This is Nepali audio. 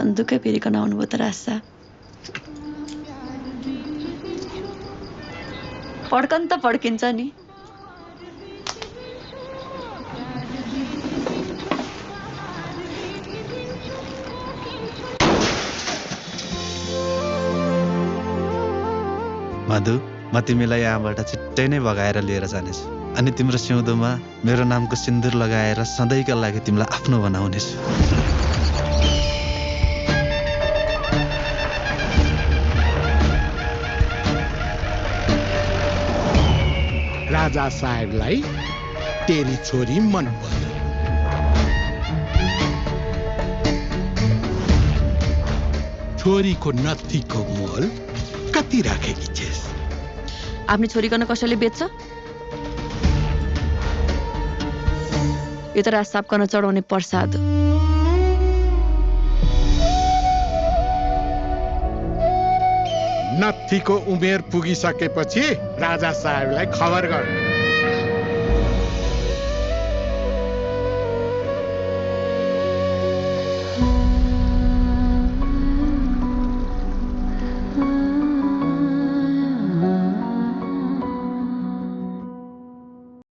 बन्दुकै फेरिकन आउनुभयो त राजा। पड्कन त पड्किन्छ नि। मधु, म तिमीलाई यहाँबाट छिट्टै नै भगाएर लिएर जानेछु अनि तिम्रो सिउँदोमा मेरो नामको सिन्दुर लगाएर सधैँका लागि तिमीलाई आफ्नो बनाउनेछु। राजा साहेबलाई तेरी छोरी मन पर्यो। छोरीको नत्थीको मोल कति राखेकी छेस? आफ्नो छोरीकन कसैले बेच्छ? यो त राज साहबकन चढाउने प्रसाद हो। नत्थीको उमेर पुगिसकेपछि राजा साहेबलाई खबर गर्नु।